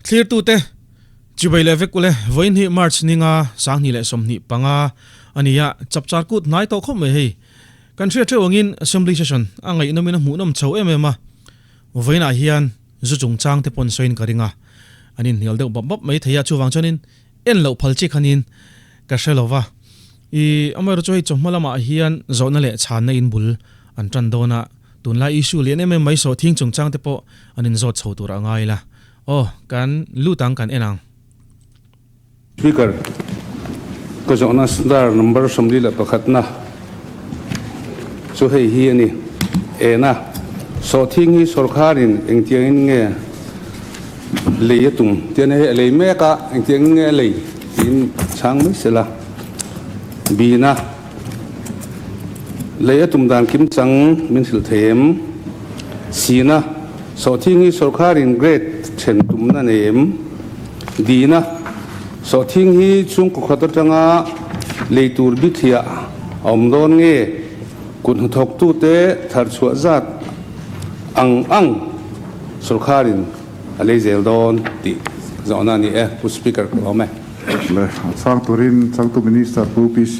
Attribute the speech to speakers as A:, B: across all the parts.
A: Thlirtute, Chibai leh vek ule, vawiin hi March ninga 2025 a ni a, chapchar kut hnai tawh khawp mai hei. Kan hriat theuh angin Assembly Session a ngaihnawmin a hmuhnawm chho em em a, vawiinah hian zu chungchang te pawn sawiin ka ring a, an inhnial deuh bap bap mai thei a, chuvang chuanin en loh phal chi khanin ka hre lo va. I amaherawh chu hei chawhma lamah hian zawhna leh chhanna in bul an tan dawn a, tunlai issue lian em em mai sawhthing chungchang te pawh an inzawt chho tur a ngai la. Aw, kan lut ang kan en ang.
B: Speaker, Ka zawhna star number 41 na chu hei hi a ni. Ena, Sawhthing hi sawrkharin engtiangin nge lei a tum? Tian hei a lei mek a, engtiangin nge a lei tiin chhang mai se la. Bina, Lei a tum dan kim chang min hrilh thei em? Sina, Sawhthing hi sawrkharin grade then tumna nei em? Dina, Sawhthing hi chhungkaw khat atanga lei tur bithliah a awm dawn nge? Kut hnathawktute thar chhuah zat ang ang sawrkharin a lei zel dawn tih zawhna a ni e, Pu Speaker ka lawm e.
C: Le, a chhang turin changtu Minister Pu PC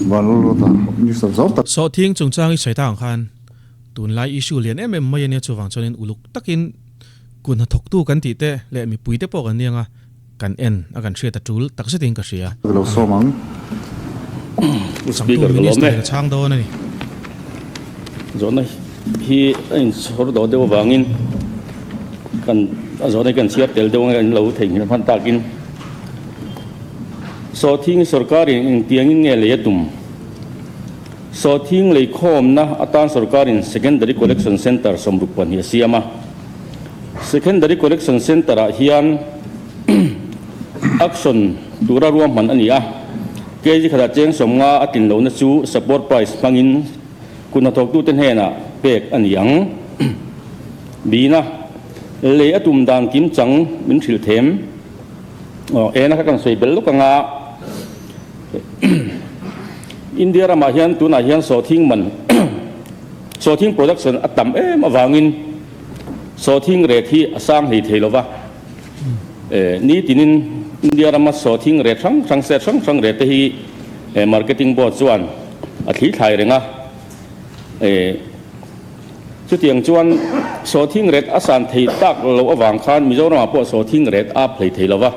C: Vanlalruata, Minister zawng tak.
A: Sawhthing chungchang i sawi ta ang khan tunlai issue lian em em mai a nia chuvang chuanin uluk takin kun hnathawktu kan tih te leh mipui te pawh kan nia anga kan en a kan hriat a tul tak zetin ka hria.
C: Ka lo sawm ang.
A: Changtu Minister in a chhang dawn a ni.
D: Zawhna hi a inchhawr dawh deuh avangin kan a zawhna hi kan chhiar tel deuh ang in lo theihnghilh hman takin Sawhthing sorkarin engtiangin nge lei a tum? Sawhthing leikhawmna atan sorkarin Secondary Collection Centre 62 a siam a. Secondary Collection Centre-ah hian action tura ruahman a ni a. Kg khatah cheng 50 a tlin lohna chu support price hmangin kut hnathawktute hnenah pek a ni ang. Bina, Lei a tum dan kim chang min hrilh them. Aw, ena kha kan sawi bel lawk anga India ramah hian tunah hian sawhthing man sawhthing production a tam em avangin sawhthing rate hi a sang hlei thei lova. Nitinin India rama sawhthing rate hrang hrang state hrang hrang rate te hi marketing board chuan a thli thlai reng a. Chutiang chuan sawhthing ret a san thei tak loh avang khan Mizoramah pawh sawhthing ret a up hlei thei lo va.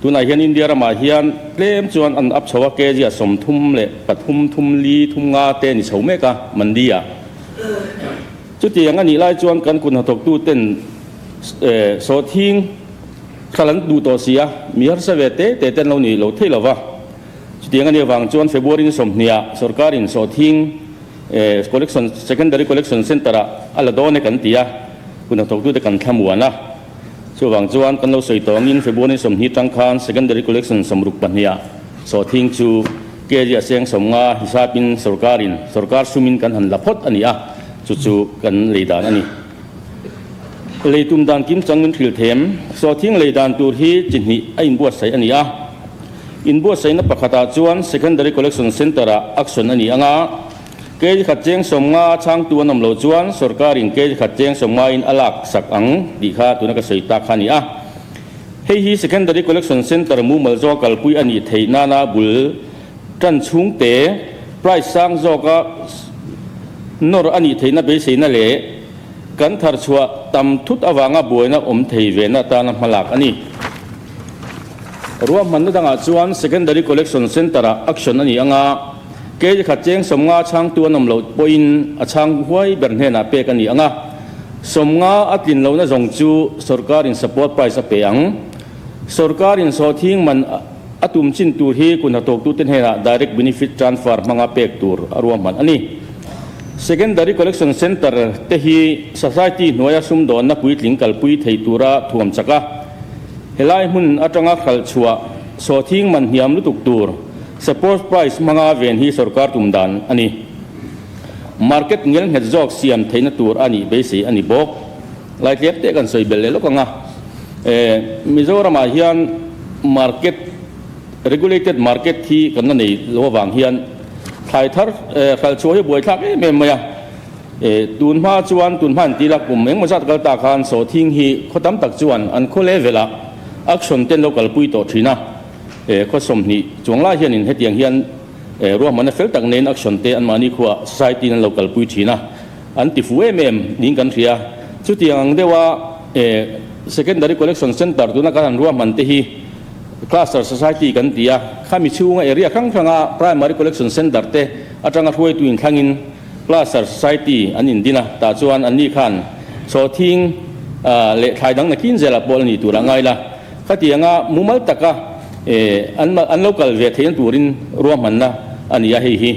D: Tunah hian India ramah hian tlem chuan an up chho a, kg a 33 thum li thum nga te ni chho mek a, mandi ah. Chutiang a nih lai chuan kan kut hnathawktu ten sawhthing hral an duh tawh si a, mi harsa ve te te ten lo ni lo thei lo va. Chutiang a nih avang chuan February ni 20 ah sorkarin sawhthing Collection, Secondary Collection Centre ah a la dawn e kan ti a, hun hnathawktute kan thlamuan a. Chuvang chuan kan lo sawi tawngin February 20 tang khan Secondary Collection 62 ah sawhthing chu kg a seng 50 hisapin sorkarin sorkar sumin kan han la phawt a ni a, chu chu kan lei dan a ni. Lei tum dan kim chang min hrilh them, sawhthing lei dan tur hi chi hnih a inbuatsaih a ni a. Inbuatsaihna pakhatah chuan Secondary Collection Centre-ah action a ni ang a, kg khat cheng 50 chhangtu an awm loh chuan sorkarin kg khat cheng 50 in a lak sak ang tih kha tuna ka sawi tak kha a ni a. Hei hi Secondary Collection Centre mumal zawk kalpui a nih theih nana bul tan chhungte price sang zawka nawr a nih theihna beiseina leh kan tharchhuah tam thut avanga buaina awm thei vena atana hmalak a ni. Ruahmanna dangah chuan Secondary Collection Centre-ah action a ni ang a, kg khat cheng 50 chhangtu an awm loh pawhin a chhang huai ber hnenah pek a ni ang a, 50 a tlin lohna zawng chu sawrkarin support price a pe ang. Sawrkarin sawhthing man a tum chin tur hi kun hnathawktute hnenah direct benefit transfer hmanga pek tur a ruahman a ni. Secondary Collection Centre te hi society hnuaia sumdawnna puitling kalpui thei tura thuam chak a. Helai hmun atanga hralh chhuah sawhthing man hniam lutuk tur support price hmanga ven hi sorkar tum dan a ni. Market ngelnghet zawk siam theihna tur a nih beisei a ni bawk. Laitliak te kan sawi belh leh lawk ang a, Mizoramah hian market, regulated market hi kan la nei lo avang hian thlai thar hralh chhuah hi buaithlak em em mai a. Tun hma chuan tun hma an ti la, kum engmaw zat kal ta khan sawhthing hi khaw tam tak chuan an khaw level ah action te an lo kalpui tawh thin a. Khaw 20 chuang lai hianin hetiang hian ruahmanna fel tak neiin action te anmahni khuaah society in an lo kalpui thin a, an ti fuh em em niin kan hria. Chutiang ang deuha Secondary Collection Centre tuna kan han ruahman te hi Cluster Society kan ti a, khami chhunga area hrang hranga Primary Collection Centre te atanga hruaitu inthlangin Cluster Society an indin a, tah chuan anni khan sawhthing leh thlai dang nakin zelah pawh la ni tur a ngai la. Khatianga mumal taka an an lo kal ve theihna turin ruahmanna a ni a, hei hi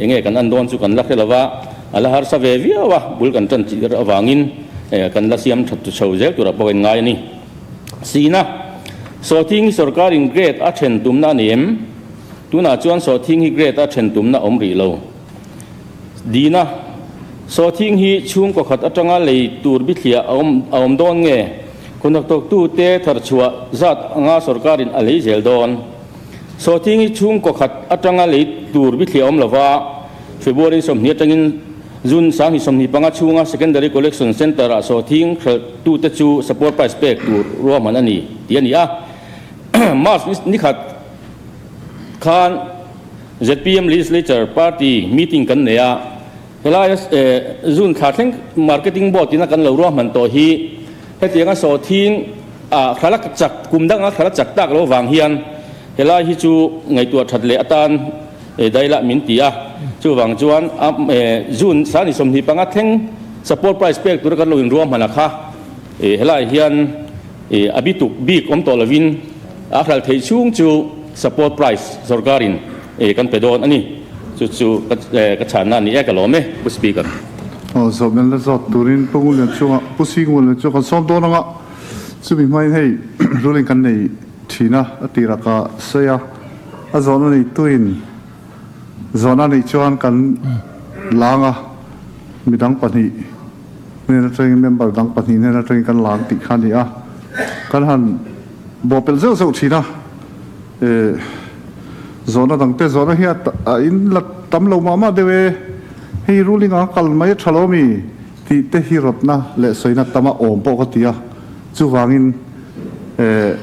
D: enge kan an dawn chu kan la hre lova, a la harsa ve viau a, bul kan tan chih avangin kan la siam that chho zel turah pawh kan ngai a ni. Sina, Sawhthing hi sorkarin grade a then tumna a ni em? Tunah chuan sawhthing hi grade a then tumna awm rih lo. Dina, Sawhthing hi chhungkaw khat atanga lei tur bithliah a awm a awm dawn nge? Khunaktawktu te tharchhuah zat anga sorkarin a lei zel dawn. Sawhthing hi chhungkaw khat atanga lei tur bithliah awm lova, February 20 atangin June 2025 chhunga Secondary Collection Centre-ah sawhthing hralhtute chu support price pek tur ruahman a ni tih a ni a. March ni khat khan zpm Legislature Party meeting kan nei a, helaia June thla thleng Marketing Board ina kan lo ruahman tawh hi hetianga sawhthing ah thla la chak kum danga thla la chak tak lo vang hian helai hi chu ngaihtuah that leh atan dailah min ti a, chuvang chuan June 25 thleng support price pek tura kan lo inruahman a kha helai hian A bituk bik awm tawh lovin a hral theih chhung chu support price sorkarin kan pe dawn a ni. Chu chu ka chhanna a ni e, ka lawm e, Pu Speaker.
C: Aw, zawhna la zawt turin Pu Ngulian chunga Pu Si Ngulian chu kan sawm dawn anga chumi hmain hei ruling kan nei thin a, a tirah ka sawi a, a zawhna neituin zawhna neih chuan kan lang a, midang pahnih. Hnen atangin member dang pahnih hnen atangin kan lang tih kha a ni a, kan han bawhpelh zeuh zeuh thin a, eh zawhna dang te zawhna hi a in la tam lo mah mah deuh e, hei ruling anga kal mai a tha lo mi tih te hi rawtna leh sawina tam a awm pawh ka ti a, chuvangin eh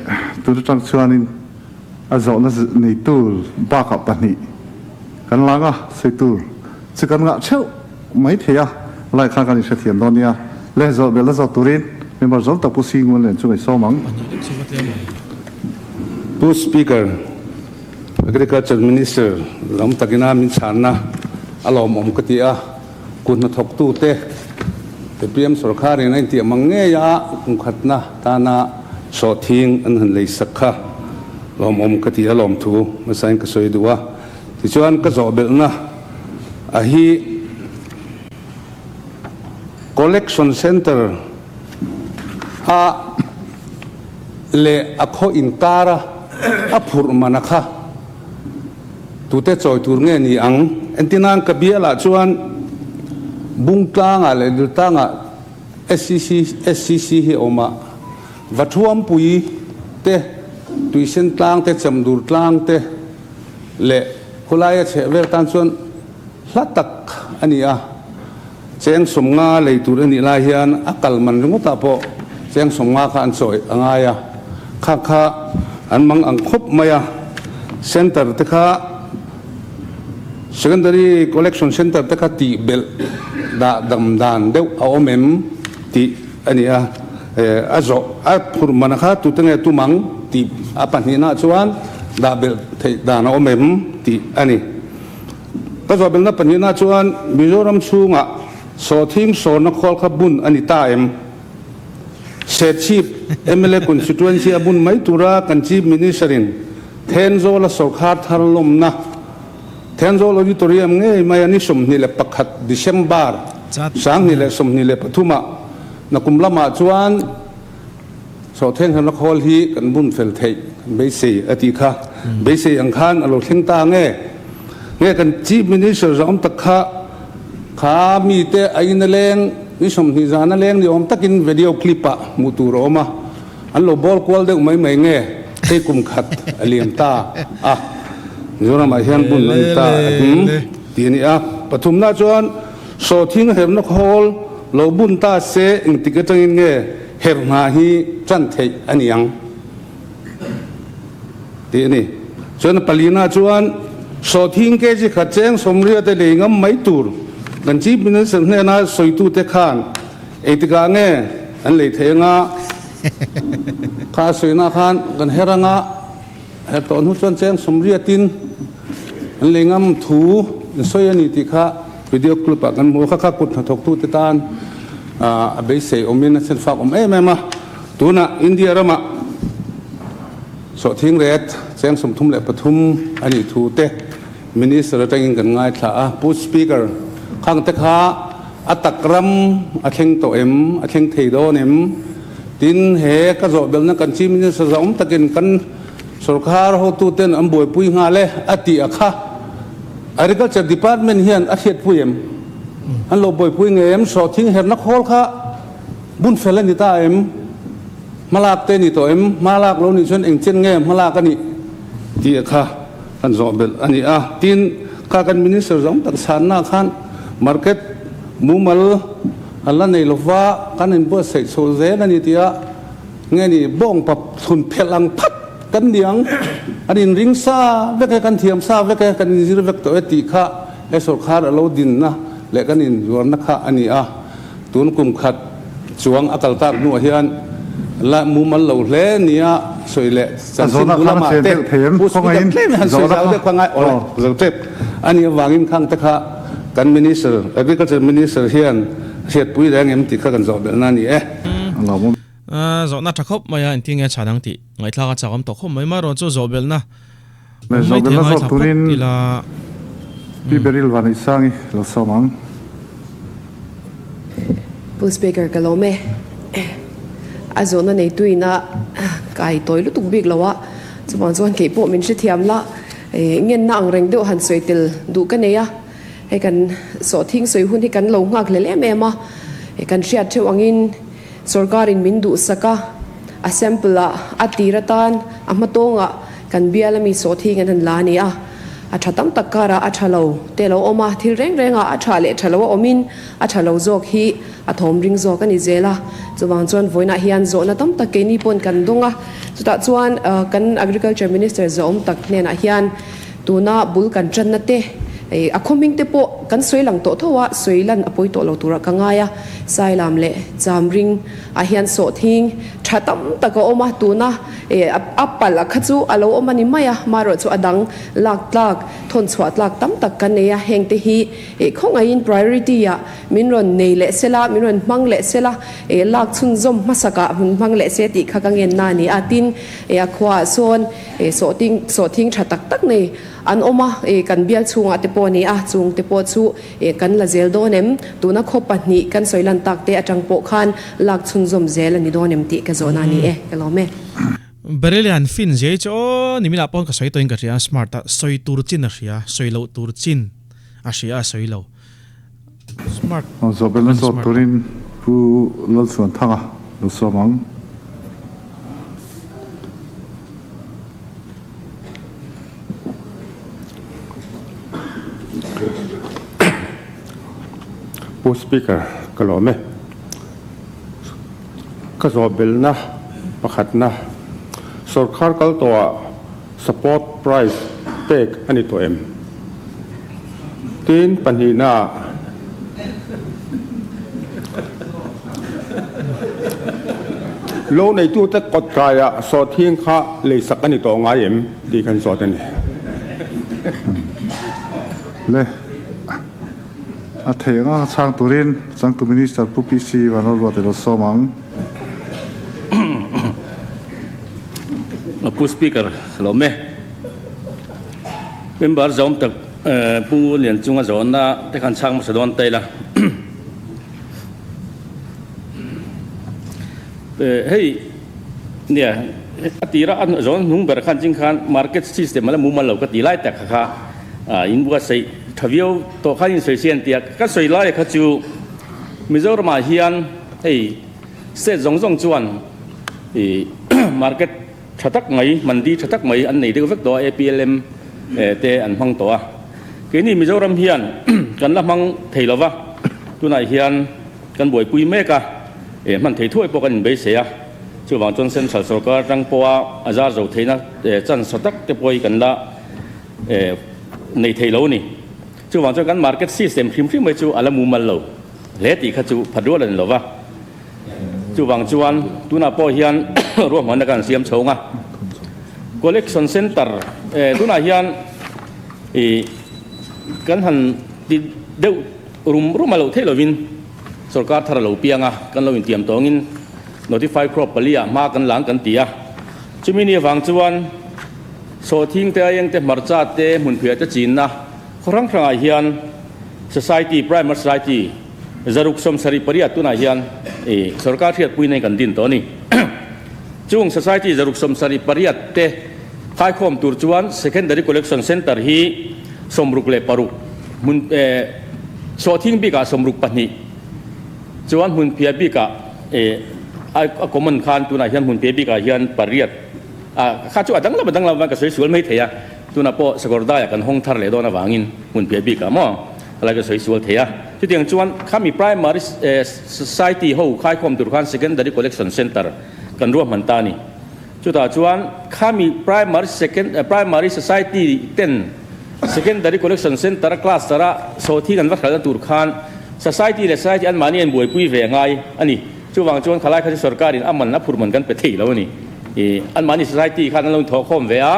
C: tun atang chuanin a zawhna neitu bakah pahnih kan lang a, sawi tur chu kan ngah theuh. Mai thei a, lai khan kan inhrethiam dawn nia. Le zawh belh na zawt turin member zawng tak Pu Si Ngun Len chu ngaih sawm ang.
B: Pu Speaker, Agriculture Minister lam takina min chhanna a lawmawm ka ti a, kut hnathawktute APM sorkarin a intiah mang ngei a, kumkhatna tana sawhthing an han leisak kha lawmawm ka ti a, lawmthu hmasain ka sawi duh a. Tichuan ka zawh belhna a hi Collection Centre a leh a khaw inkar a a phurh man a kha tute chawi tur nge ni ang? Entirnan ka bialah chuan Bungtlangah leh Diltlangah SCC SCC hi a awm a, Vathuampui te, Tuisen tlang te, Chamdur tlang te, leh khawlaia chheh vel tan chuan hla tak a ni a, cheng 50 lei tur a nih lai hian a kal man ringawtah pawh cheng 50 kha an chawi a ngai a, kha kha an mang ang khawp mai a, centre te kha secondary collection centre te kha tih belh dah dam dan deuh a awm em tih a ni a, a zawh a phurh mana kha tute nge tum ang tih a pahnihna chuan dah belh theih dan a awm em tih a ni. Ka zawh belhna pahnihna chuan Mizoram chhungah sawhthing sawrna khawl kha bun a ni ta em? Serchhip mla constituency a bun mai tura kan Chief Minister in Thenzawl a sawrkhar thar lawmna Thenzawl Auditorium ngei mai a ni 21 December 2023 ah Nakum lamah chuan Sawhthenghlana khawl hi kan bun fel theih kan beisei a tih kha. Beisei ang khan a lo thleng ta nge? Nge kan Chief Minister zawng tak kha kha mite a in a leng ni 20 zan a leng ni awm takin video clip ah hmuh tur a awm a, an lo bawl kual deuh mai mai nge? Hei kum khat a liam ta a, Mizoramah hian bun a ni ta a him tih a ni a. Pathumna chuan. Sawhthing herna khawl lo bun ta se engtik atangin nge her hna hi tan theih a ni ang tih a ni. Chuan a palina chuan sawhthing kg khat cheng sawmriat te lei ngam mai tur kan Chief Minister hnena sawitute khan engtikah nge an lei thei anga kha a sawina khan kan her anga Her tawh hnu chuan cheng sawmriatin an lei ngam thu an sawi a ni tih kha video clip ah kan hmu a, kha kha kut hnathawktute tan a beisei awmin a chhenfak awm em em a. Tunah India ramah sawhthing ret cheng 33 a nih thu te Minister atangin kan ngaithla a. Pu Speaker, khang te kha a tak ram a thleng tawh em, a thleng thei dawn em? Tin, he ka zawh belhna kan Chief Minister zahawm takin kan sorkar hotuten an buaipui nghal e a tih a kha Agriculture Department hian a hriatpui em? An lo buaipui ngei em? Sawhthing herna khawl kha bun fel a ni ta em? Hmalak te ni tawh em? Hmalak lo nih chuan engchen nge hmalak a nih tih a kha kan zawh belh a ni a. Tin, kha kan Minister zahawm tak chhanna khan market mumal A la nei lova, kan inbuatsaih chho zel a ni tia nge ni bawngpa thlun phelh ang phat kan ni ang, an inring sa vek e, kan thiam sa vek e, kan inzir vek tawh e tih kha he sawrkhar a lo dinna leh kan inzuarna kha a ni a. Tun kum khat chuang a kal tak hnuah hian la mumal lo hle nia sawi leh chanchin bu lamah te Pu Speaker tlem han sawi zau deuh kha ngai awle zo tep a nih avangin khang te kha Kan Minister, Agriculture Minister hian hriatpui reng em tih kha kan zawh belhna a ni e.
A: Zawhna tha khawp mai a, engtin nge chhan ang tih ngaihthlak a chakawm tawh khawp mai. Marawh chu zawh belhna awm mai thei ngaithla phawt ila.
C: Pi Beryl Vaneisangi lo sawm ang.
E: Pu Speaker ka lawm e. A zawhna neituin a kai tawi lutuk bik lo a, chuvang chuan kei pawh min hrethiam la. Ngenna ang reng deuh han sawi tel duh ka nei a, hei kan sawhthing sawi hun hi kan lo nghak hlel em em a, kan hriat theuh angin sorkarin min duhsak a, a sample ah a tir atan a hmatawngah kan bial ami sawhthing an han la a ni a, a tha tam tak karah a tha lo te lo awm a, thil reng rengah a tha leh tha lo a awmin a tha lo zawk hi a thawm ring zawk a ni zel a, chuvang chuan vawiinah hian zawhna tam tak keini pawn kan dawng a, chutah chuan kan Agriculture Minister zawhawm tak hnenah hian tuna bul kan tanna te a khaw hming te pawh kan sawi lang tawh tho a, sawi lan a pawi tawh lo turah ka ngai a, Sailam leh Chamring ah hian sawhthing tha tam tak a awm a, tuna a palh a kha chu a lo awm a ni mai a, marawh chu a dang lak tlak thawn chhuah tlak tam tak kan nei a, heng te hi khawngaihin priority ah Min rawn nei leh se la, min rawn hmang leh se la, eh lak chhunzawm hmasakah min hmang leh se tih kha ka ngen na a ni a. Tin, eh a khuaah sawn eh sawhting sawhthing tha tak tak nei an awm a, eh kan bial chhungah te pawh a ni a, chung te pawh chu eh kan la zel dawn em? Tuna khaw pahnih kan sawi lan tak te atang pawh khan lak chhunzawm zel a ni dawn em tih ka zawhna a ni e, ka lawm e.
A: Berelian fin zia hi chu aw nimin ah pawn ka sawi tawhin ka hria, smart a sawi tur chin a hria, sawi loh tur chin a hria a sawi lo. Smart.
C: Zawhbelna zawt turin Pu Lalchhuanthanga lo sawm ang.
F: Pu Speaker, ka lawm e. Ka zawhbelna pakhatna, Sorkar kal tawhah Support price pek a ni tawh em? Tin, pahnihnaah Lo neitute kawt kaiah sawhthing kha leisak a ni tawh ngai em tih kan zawt a ni.
C: Le, a thei anga chhang turin changtu Minister Pu PC Vanlalruat i lo sawm ang.
D: Pu Speaker, lawm e. Member zawm tak Pu Lianchunga zawnna te khan chhang hmasa dawn ta ila. Hei nia a tira a zawn hnung ber khan ching khan market system a la mumal lo ka ti lai tak kha in buatsaih tha viau tawh khan in sawi sian tia ka sawi lai kha chu Mizoramah hian hei State zawng zawng chuan ih market tha tak mai, mandi tha tak mai an nei deuh vek tawh a, APLM te an hmang tawh a. Keini Mizoram hian kan la hmang thei lo va. Tunah hian kan buaipui mek a, hman thei thuai pawh kan inbeisei a, chuvang chuan Central sorkar atang pawha a zar zo theihna chance tha tak te pawh hi kan la nei thei lo a ni. Chuvang chuan kan market system hrim hrim mai chu a la mumal lo hle tih kha chu phat rual a ni lo va. Chuvang chuan tunah pawh hian ruahmanna kan siam chho ang a, collection centre tunah hian ih kan han ti deuh rum rum a loh theih lovin sorkar thar a lo piang a, kan lo intiam tawngin notify crop pali ah hma kan lang kan ti a. Chumi ni avang chuan sawhthing te, aieng te, hmarcha te, hmunphiah te chinna khaw hrang hrangah hian society, primary society, 678 tunah hian sorkar hriatpui nei kan din tawh a ni. Chung society 678 te khaikhawm tur chuan secondary collection centre hi 66 hmun sawhthing bikah 62 chuan hmunphiah bikah a common khan tunah hian hmunphiah bikah hian pariat a kha chu a danglam a danglam avangin ka sawi sual mai thei a, tunah pawh Sakawrdaiah kan hawng thar leh dawn avangin hmunphiah bikah maw Helai ka sawi sual thei a. Chutiang chuan khami primary society ho khaikhawm tur khan secondary collection centre kan ruahman ta a ni. Chutah chuan khami primary second primary society ten secondary collection centre a cluster a sawhthing an va hralhna tur khan society leh society anmahni an buaipui ve ngai a ni. Chuvang chuan khalai kha chu sorkarin a man a phurhman kan pe thei lo a ni. Anmahni society khan an lo inthawhkhawm ve a,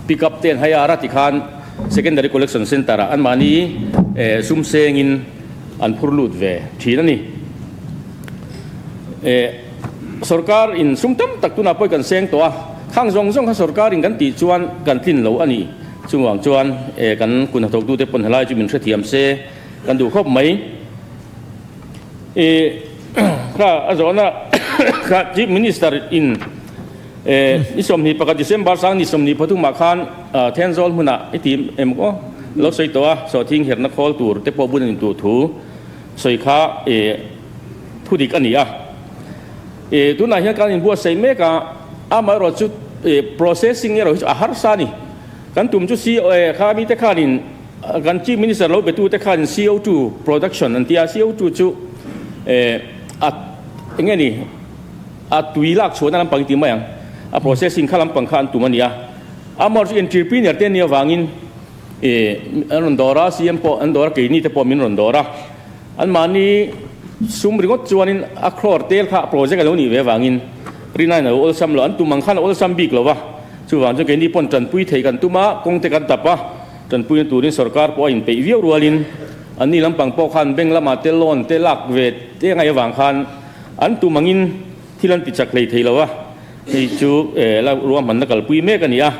D: pick up te an hai a, rati khan Secondary Collection Centre ah anmahni sum sengin an phur lut ve thin a ni. Sorkar in sum tam tak tunah pawh kan seng tawh a, khang zawng zawng kha sorkar in kan tih chuan kan tlin lo a ni. Chungvang chuan kan kun hnathawktute pawn helai chu min hrethiam se kan duh khawp mai. Kha a zawhna kha Chief Minister in Ni 21 December sang ni 23 ah khan Thenzawl hmunah i ti em aw lo sawi tawh a, sawhthing herna khawl tur te pawh bun an intuh thu sawi kha thu dik a ni a. Tunah hian kan inbuatsaih mek a, amaherawh chu processing erawh hi chu a harsa a ni. Kan tum chu kha mite khanin kan Chief Minister lo betute khanin CO2 production an ti a, CO2 chu a enge ni? A tui lak chhuahna lampang i ti mai ang. A processing kha lampang kha an tum a ni a. Amor chu entrepreneur te ania vangin ih an rawn dawr a, CM pawh an dawr a, keini te pawh min rawn dawr a. Anmahni sum ringawt chuanin a crore tel kha project a lo nih ve avangin rinaiin a lo awlsam lo. An tum ang khan a awlsam bik lo va. Chuvang chuan keini pawn tanpui thei kan tum a, kawng te kan tap a, tanpuina turin sorkar pawh a inpeih viau rualin anni lampang pawh khan bank lamah te loan te lak ve te ngaih avang khan An tum angin thil an ti chak hlei thei lo a, hei chu la ruahmanna kalpui mek a ni a.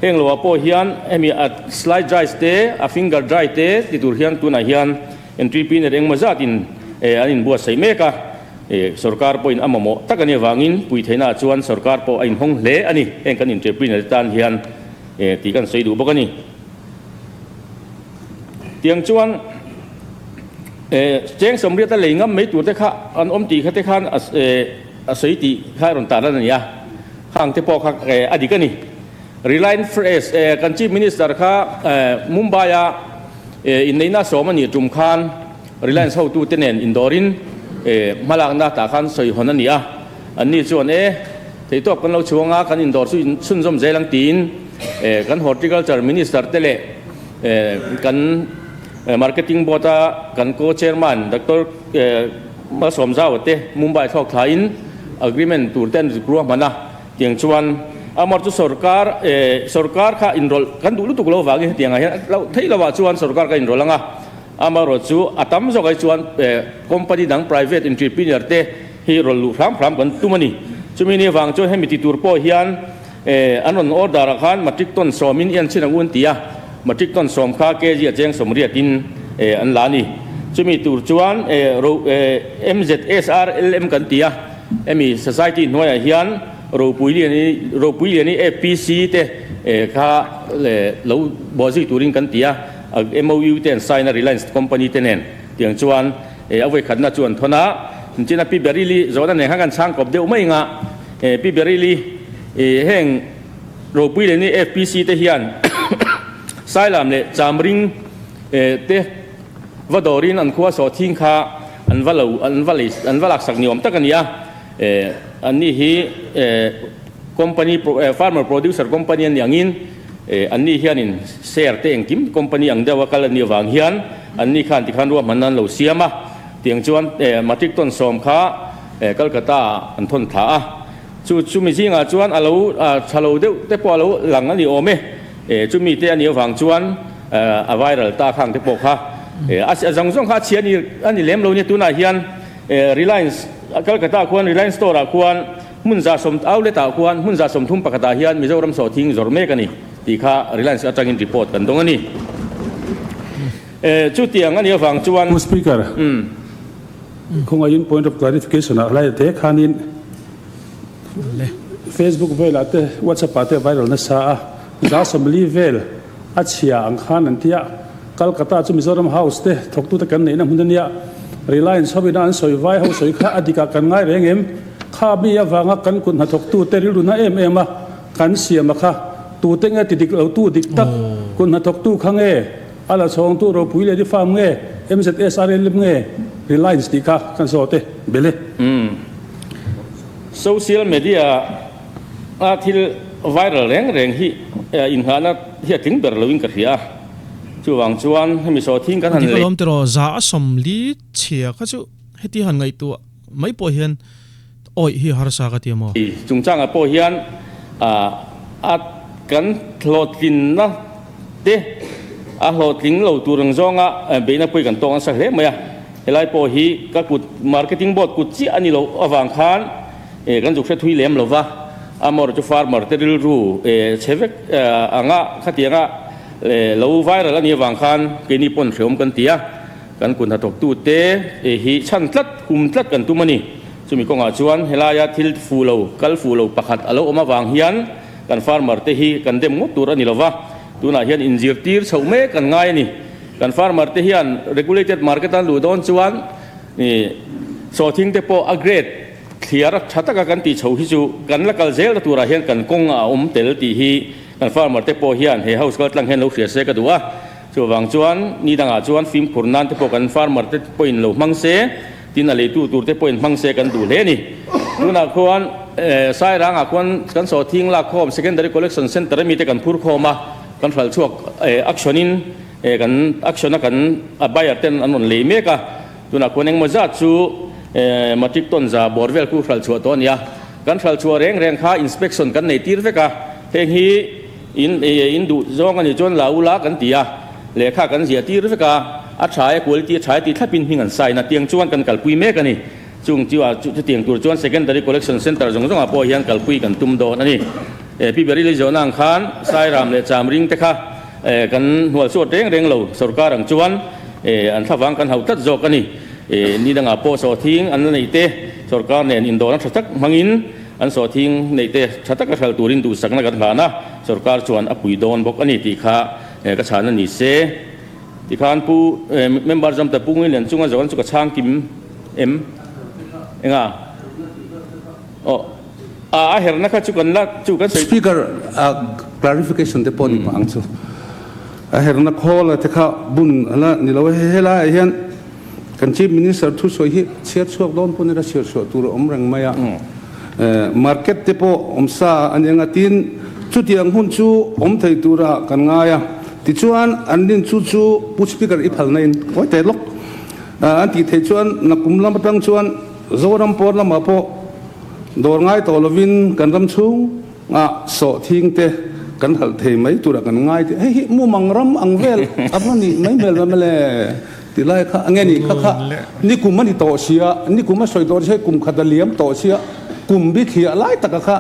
D: Heng loah pawh hian hemi a slide dry te, a finger dry te ti tur hian tunah hian entrepreneur engmaw zatin an inbuatsaih mek a, sorkar pawhin a mamawh tak a nih avangin pui theihnaah chuan sorkar pawh a inhawng hle a ni. Heng kan entrepreneur te tan hian tih kan sawi duh bawk a ni. Tiang chuan cheng sawmriat a lei ngam mai tur te kha an awm tih kha te khan a sawi tih kha a rawn tar lan a ni a, khang te pawh kha a dik a ni. Reliance Fresh kan Chief Minister kha Mumbai a inneihna sawm a nih tum khan Reliance hotu te nen indawrin hmalakna tah khan sawi hawn a ni a, anni chuan e theihtawp kan lo chhuang a, kan indawr chu chhunzawm zel ang tiin kan Horticulture Minister te leh Kan Marketing Board a kan Co-Chairman Doctor Malsawm Zaua te Mumbai thlawk thlain agreement tur te an rik ruahman a, tiang chuan amor chu sorkar sorkar kha inrawlh kan duh lutuk lo vangin hetiang ah hian loh theih lo ah chuan sorkar ka inrawlh ang a, amaherawh chu a tam zawk ai chuan company dang private entrepreneur te hi rawlh luh hram hram kan tum a ni. Chumi ni avang chuan hemi ti tur pawh hian An rawn order ah khan matric ton sawmin i an chhin ang u an ti a, matric ton sawm kha kg a cheng 80 in an la a ni. Chumi tur chuan MZSRLM kan ti a, hemi society hnuaiah hian Ropuiliani Ropuiliani FPC te kha lo bawhzui turin kan ti a, MOU te an sign a Reliance company te nen tiang chuan a vawikhatna chu an thawn a, china Pi Berili zawhna nen khan kan chhang kawp deuh mai anga. Pi Berili, Heng ropui leh ni FPC te hian Sailam leh Chamring te va dawrin an khua sawhthing kha An va lo, an va lei, an va laksak ni awm tak a ni a. Anni hi company, farmer producer company an nih angin anni hianin share te engkim company ang deuha kal an nih avang hian anni khan tikhan ruahmanna an lo siam a. Tiang chuan matric ton sawm kha Calcutta ah an thawn thla a. Chu chumi zingah chuan a lo tha lo deuh te pawh a lo lang a ni awm e. Chumi te a nih avang chuan a viral ta khang te pawh kha a zawng zawng kha a chhia a ni lem lo nia. Tunah hian Reliance Calcutta ah khuan Reliance store ah khuan hmun 110 outlet ah khuan hmun 131 ah hian Mizoram sawhthing zawrh mek a ni tih kha Reliance atangin report kan dawng a ni. Chutiang a nih avang chuan.
B: Pu Speaker, khawngaihin point of clarification ah hlai te khanin Facebook velah te WhatsApp ah te viral nasa a, 140 vel a chhia ang khan an tia, Calcutta chu Mizoram House te thawktute kan neihna hmun a nia, Reliance ho ina an sawi vai ho sawi kha a dikah kan ngai reng em? Kha mi avanga kan kut hnathawktute rilru na em em a kan siam a kha tute nge ti dik lo tu dik tak kut hnathawktu kha nge? A la chhawngtu ropui leh farm nge MZSRLM nge Reliance tih kha kan zawt e, bele.
D: Social media a thil viral reng reng hi inngahna hi a tling ber loin ka hria a, chuvang chuan hemi sawhthing kan han
A: Dik
D: lei.
A: alawm tiraw 140 chhia kha chu heti han ngaihtuah mai pawh hian awih hi harsa ka ti a maw?
D: Chungchangah pawh hian a kan hlawhtlinna te a hlawhtling lo tur ang zawnga beihna pawh hi kan tawk nasa hle mai a, helai pawh hi ka kut marketing board kut chiah a ni loh avang khan kan zuk hre thui lem lo va, amawr chu farmer te rilru chhe vek anga khatianga lo viral a nih avang khan keini pawn hreawm kan ti a, kan kut hnathawktute hi chhan tlat hum tlat kan tum a ni. Chumi kawngah chuan helaia thil fuh lo kal fuh lo pakhat a lo awm avang hian Kan farmer te hi kan dem ngawt tur a ni lova, tunah hian inzirtir chhoh mek kan ngai a ni. Kan farmer te hian regulated market an luh dawn chuan sawhthing te pawh a grade thliar tha taka kan tih chhoh hi chu kan la kal zel na turah hian kan kawng a awm tel tih hi kan farmer te pawh hian he house kal tlang hian lo hria se ka duh a. Chuvang chuan ni dangah chuan fimkhur nan te pawh kan farmer te pawhin lo hmang se. Tin a leitu tur te pawhin hmang se kan duh hle a ni. Tunah khuan Sairangah khuan kan sawhthing lak khawm Secondary Collection Centre ami te kan phur khawm a, kan hralh chhuak action in kan action a kan a buyer ten an rawn lei mek a. Tunah khuan engmaw zat chu matric ton za bawr vel khu hralh chhuah tawh a ni a. Kan hralh chhuah reng reng kha inspection kan nei tir vek a, heng hi in in duh zawng a nih chuan la ula kan ti a. Lehkha kan ziah tir vek a, a tha e, quality a tha e tih thlapin hming an sign a, tiang chuan kan kalpui mek a ni. Chung chu a chutiang tur chuan Secondary Collection Centre zawng zawngah pawh hian kalpui kan tum dawn a ni. Pi Berili zawhna ang khan Sairam leh Chamring te kha kan hnual suat reng reng lo, sorkar ang chuan an thlavang kan hauh tlat zawk a ni. Ni dangah pawh sawhthing an la neih te sorkar nen indawhna tha tak hmangin an sawhthing neih te tha taka hral turin duhsakna kan hlan a, sorkar chuan a pui dawn bawk a ni tih kha Ka chhan a ni se. Tikhan Pu Member Zamta Pu Ngui Lian chunga zawh chu ka chhang kim em? Enga? Aw a a herna kha chu kan la chu kan sawi.
B: Speaker a clarification te pawh ni pah ang chu. A herna khawl a te kha bun a la ni lo e. Helaiah hian kan Chief Minister thusawi hi chhiar chhuak dawn pawh nila chhiar chhuah tur a awm reng mai a. Market te pawh awm sa a ni anga tin chutiang hun chu awm thei tura kan ngai a. Tichuan an rin chu chu Pu Speaker i phalna in kawi teh lawk an tih theih chuan nakum lam atang chuan Zoram pawn lamah pawh dawr ngai tawh lovin kan ram chhungah sawhthing te kan halh thei mai tura kan ngai tih hei hi mumang ram ang vel a va nih mai hmel ram le. Ti lai kha nge ni kha kha nikum a ni tawh sia, nikum a sawi tawh sia, kum khat a liam tawh sia, kum bi thliah lai taka kha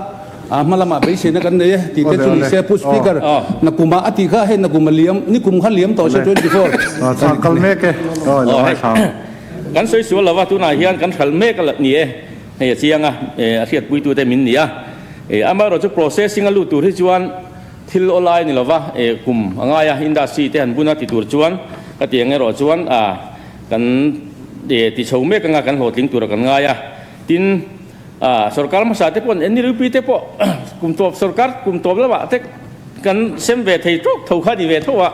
B: a hma lamah beiseina kan nei e tih te chu ni se Pu Speaker nakum ah a tih kha hei nakum a liam, nikum kha liam tawh sia 24
C: Chhang kal mek e, aw lo ngai thlang.
D: Kan sawi sual lova tunah hian kan hral mek a ni e, hei a chiang a, a hriatpuitute min ni a, amaherawh chu processing a lut tur hi chuan Thil awlai ni lova kum a ngai a, industry te han bun a ti tur chuan ka ti ang erawh chuan kan ti chho mek anga kan hlawhtling tura kan ngai a. Tin, sorkar hmasa te pawh NLUP te pawh kum tawp sorkar kum tawp lamah te kan sem ve thei tawk tho kha ni ve tho a.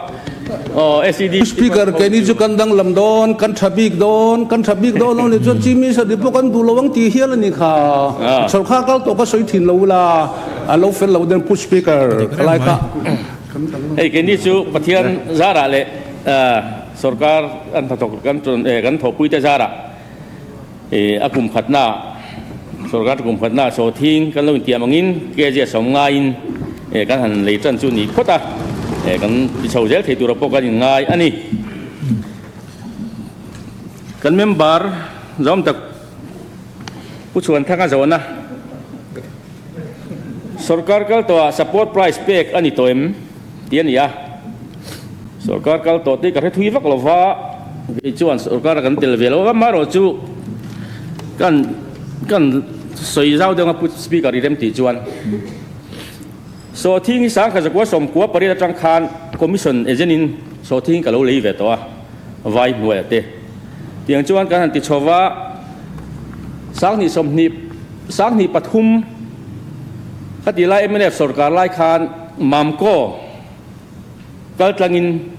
D: Aw SED
B: Speaker, keini chu kan danglam dawn, kan tha bik dawn, kan tha bik dawn lo nih chuan Chief Minister nih pawh kan duh lo ang tih hial a ni kha. Sorkar kal tawh ka sawi thin lo ula, a lo fel lo den Pu Speaker, ka lai kha.
D: Hei keini chu Pathian zarah leh sorkar an hnathawk kan kan thawhpuite zarah a kum khatna sorkar kum khatna sawhthing kan lo intiam angin KJ sawm ngaiin kan han lei tan chu ni phawt a, kan ti chho zel thei tura pawh kan inngai a ni. Kan member zawm tak Pu Chhuanthanga zawhna sorkar kal tawhah support price pek a ni tawh em tih a ni a. Sorkar kal tawh te ka hre thui vak lo va, kei chuan sorkar a kan tel ve lo va, amaherawhchu kan kan sawi zau deuh ang a Pu Speaker i rem tih chuan Sawhthing hi sangkhat zakua sawmkua pariat atang khan Commission agent in sawhthing ka lo lei ve tawh a, vai hnuaiah te. Tiang chuan kan han ti chho va, 20 20 23 ka tih lai mnf sorkar lai khan Mamco kal tlangin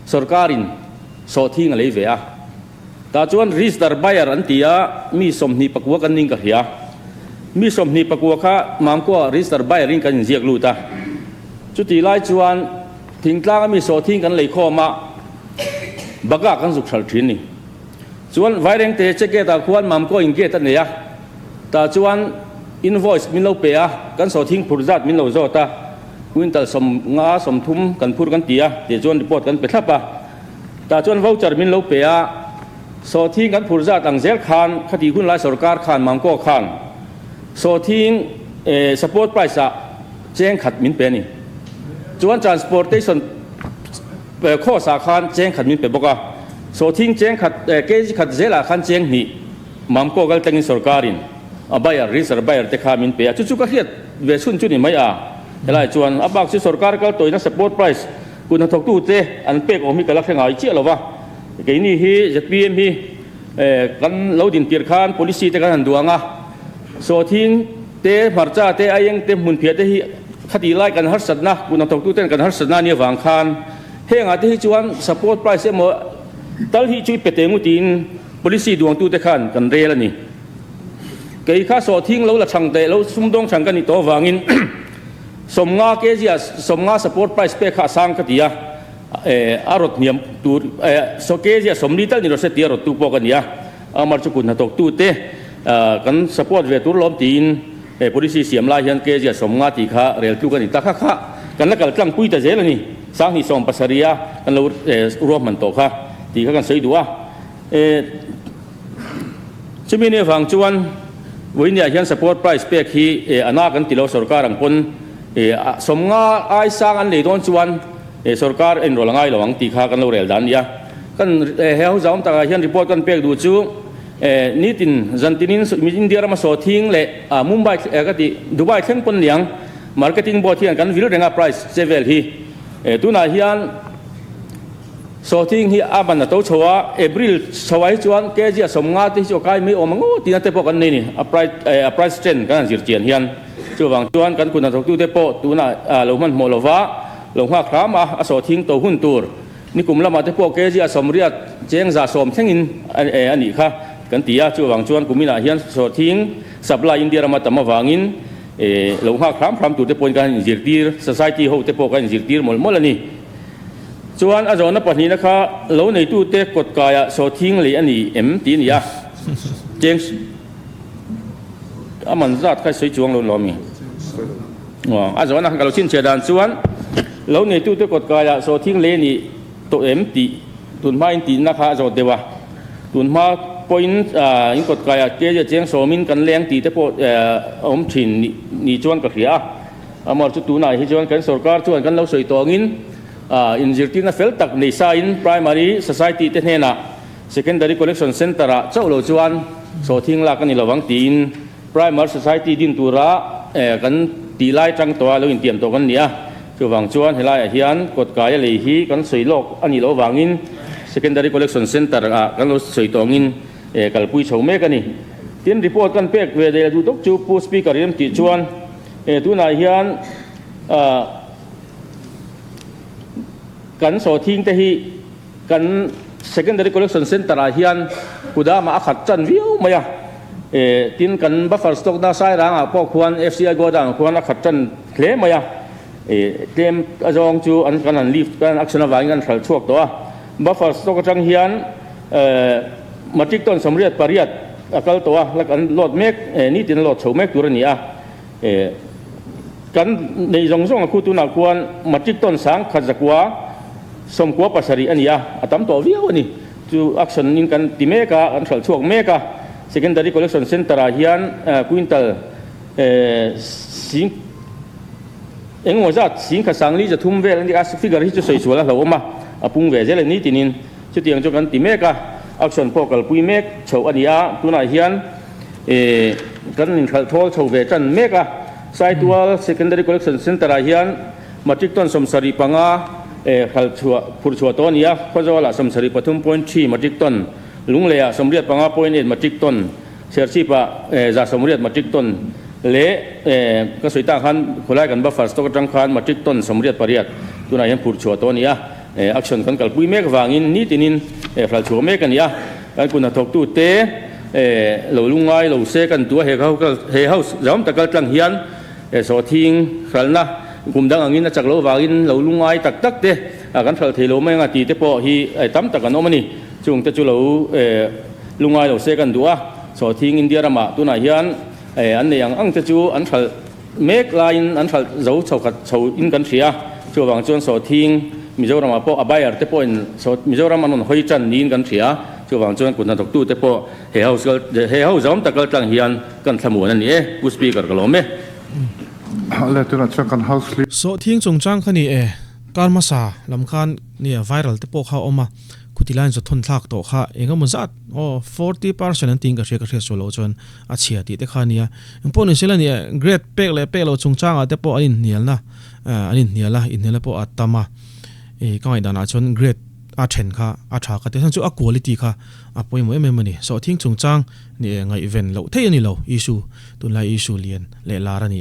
D: sorkarin sawhthing a lei ve a. Tah chuan register buyer an ti a, mi 29 kan ning ka hria. Mi 29 kha Mamco-ah register buyer in kan inziak lut a. Chutih lai chuan thingtlanga mi sawhthing kan lei khawm a, Bagah kan zuk hralh thin ni. Chuan Vairengte che gate ah khuan Mamco in gate a nei a, tah chuan invoice min lo pe a, kan sawhthing phur zat min lo zawt a, quintal 50 30 kan phur kan ti a, tih chuan report kan pe thlap a. Tah chuan voucher min lo pe a, sawhthing kan phur zat ang zel khan khati hun lai sorkar khan Mamco khan sawhthing support price ah cheng khat min pe a ni. Chuan transportation Course ah khan cheng khat min pe bawk a, sawhthing cheng khat kg khat zelah khan cheng hnih Mamco kal tlangin sorkarin a buyer, register buyer te kha min pe a, chu chu ka hriat ve chhun chu ni mai a, helai chuan a bak chu sorkar kal tawina support price kut hnathawktu te an pek awm hi ka la hre ngai chiah lo va, keini hi zpm hi kan lo din tir khan policy te kan han duang a, sawhthing te, hmarcha te, aieng te, hmunphiah te hi Khatih lai kan harsatna, kut hnathawktu ten kan harsatna ania vang khan hengah te hi chuan support price emaw tal hi chu i pe teh ngu tiin policy duangtu te khan kan rel a ni. Kei kha sawhthing lo la chhang teh lo sumdawng chhang ka nih tawh avangin 50 kg ah 50 support price pek kha a sang ka ti a, a rawt hniam tur kg ah 40 tal ni rawh se tia rawttu pawh ka ni a, amar chu kut hnathawktu te kan support ve tur lawm tiin He policy siam lai hian kg a 50 tih kha rel tluk a ni ta kha kha kan la kal tlang pui ta zel a ni. 20 70 a kan lo ruahman tawh kha tih kha kan sawi duh a. Chumi nih avang chuan vawinia hian support price pek hi a na kan ti lo sorkar ang pawn 50 ai sang an lei dawn chuan sorkar a inrawlh a ngai lo ang tih kha kan lo rel dan a ni a. Kan he house awm takah hian report kan pek duh chu Nitin zantinin India rama sawthing leh Mumbai ka tih Dubai thleng pawn niang marketing board hian kan vil reng a price che vel hi. Tunah hian sawthing hi a ban a to chho a, April chho ah hi chuan kg a 50 te hi chu a kai mai awm ang aw tihna te pawh kan nei ni a price a price trend kan han zir chian hian. Chuvang chuan kan kut hnathawktu te pawh tunah lo hmanhmawh lova lo nghak hram a, a sawthing to hun tur. Nikum lamah te pawh kg a 80 cheng 110 thlengin a nih kha kan ti a, chuvang chuan kuminah hian sawrthing supply India rama tam avangin lo nghak hram hram tur te pawhin kan inzirtir, society ho te pawh kan inzirtir mawlh mawlh a ni. Chuan a zawhna pahnihna kha lo neitute kawt kaiah sawrthing lei a ni em tih a ni a, cheng a man zat kha sawi chuang lo lo a mi? A zawhna ka lo chhinchhiah dan chuan lo neitute kawt kaiah sawhthing lei a nih tawh em tih tun hmain tihna kha a zawt deuh a. Tun hma pawhin in kawt kaiah kg a cheng sawmin kan leng tih te pawh a awm thin ni chuan ka hria a. Amar chu tunah hi chuan kan sorkar chuan kan lo sawi tawngin inzirtirna fel tak nei sain Primary Society te hnenah Secondary Collection Centre-ah chauh lo chuan sawhthing lak a ni lovang tiin Primer Society din tura kan tih lai tang tawha lo intiam tawh kan ni a, chuvang chuan helaiah hian kawtkaia lei hi kan sawi lawk a nih loh avangin Secondary Collection Centre ah kan lo sawi tawngin kalpui chho mek a ni. Tin, report kan pek ve daih la duh tawk chu Pu Speaker i rem tih chuan tunah hian. Kan sawhthing te hi kan Secondary Collection Centre ah hian kudamah a khat tan viau mai a, tin kan buffer stock na Sairang ah pawh khuan FCI godown ah khuan a khat tan hle mai a, tlem a zawng chu an kan han lift kan action avangin kan hral chhuak tawh a, buffer stock atang hian matric ton 88 a kal tawh a, la kan load mek nitin a load chho mek tur a ni a. Kan nei zawng zawng a khu tunah khuan matric ton 1197 a ni a, a tam tawh viau a ni. Chu action in kan ti mek a, kan hralh chhuak mek a. Secondary Collection Centre ah hian quintal sing engemaw zat 1303 vel a ni a, figure hi chu sawi sual a hlauhawm a, a pung ve zel a ni tinin chutiang chu kan ti mek a, action pawh kalpui mek chhoh a ni a, tunah hian Kan inhralh thawl chho ve tan mek a, Saitual Secondary Collection Centre ah hian matric ton 75 hralh chhuah phurh chhuah tawh a ni a, Khawzawlah 73.3 matric ton, Lungleiah 85.8 matric ton, Serchhipah 180 matric ton leh ka sawi tak khan khawlai kan buffer stock atang khan matric ton 88 tunah hian phurh chhuah tawh a ni a, action kan kalpui mek vangin nitinin hralh chhuah mek a ni a. Kan kut hnathawktute lo lungngai lo se kan tua he he house zam tak kal tlang hian sawhthing hralhna kum dang angin a chak loh vangin lo lungngai tak tak te kan hralh thei lo mai anga tih te pawh hi tam tak an awm a ni. Chung te chu lo lungngai lo se kan duh a, sawhthing India ramah tunah hian an nei ang ang te chu an hralh Mek laiin an hralh zo chho khat chho in kan hria. Chuvang chuan sawhthing Mizoramah pawh a buyer te pawhin Mizoram an rawn hawi tan niin kan hria. Chuvang chuan kut hnathawktu te pawh he house kal he house zawm tak kal tlang hian kan thlamuan a ni e. Pu Speaker ka lawm e.
C: Le tunah chuan kan house leader.
A: Sawhthing chungchang kha ni e, kar hmasa lam khan nia viral te pawh kha a awm a. Khuti laiin zawthawn thlak tawh kha eng emaw zat aw 40% an tiin ka hria ka hriat sual loh chuan a chhia tih te kha a nia. Engpawh ni sela nia grade pek leh pek loh chungchangah te pawh an inhnialna an inhnial a, inhnialna pawh a tam a. Ih ka ngaihdanah chuan grade a then kha a tha ka ti a, chuan chu a quality kha a pawimawh em em a ni. Sawhthing chungchang nih ngaihven loh theih a ni lo issue tunlai issue lian leh lar a ni a.